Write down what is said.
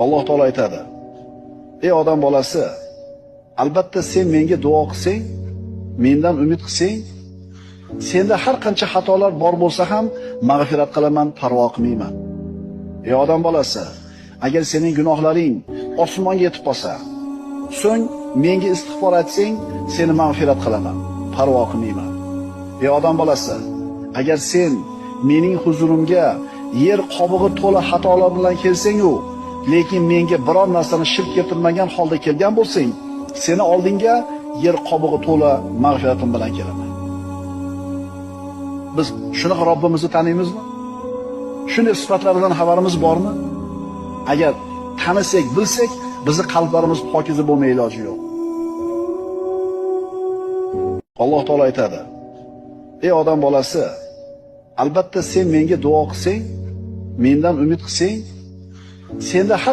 Alloh taolo aytadi: "Ey odam bolasi, albatta sen menga duo qilsang, mendan umid qilsang, senda har qancha xatolar bor bo'lsa ham mag'firat qilaman, parvo qilmayman. Ey odam bolasi, agar sening gunohlaring osmonga yetib qolsa, so'ng menga istig'for aytsang, seni mag'firat qilaman, parvo qilmayman. Ey odam bolasi, agar sen mening huzurimga yer qobig'i to'la xatolar bilan kelsang-u, lekin menga biror narsani shirk keltirmagan holda kelgan bo'lsang, seni oldinga yer qobig'i to'la mag'firatim bilan kelaman." Biz shunaqa Robbimizni taniymizmi? Shunday sifatlaridan xabarimiz bormi? Agar tanisak, bilsak, bizi qalblarimiz pokiza bo'lmay iloji yo'q. Alloh taolo aytadi: "Ey odam bolasi, albatta sen menga duo qilsang, mendan umid qilsang, senda har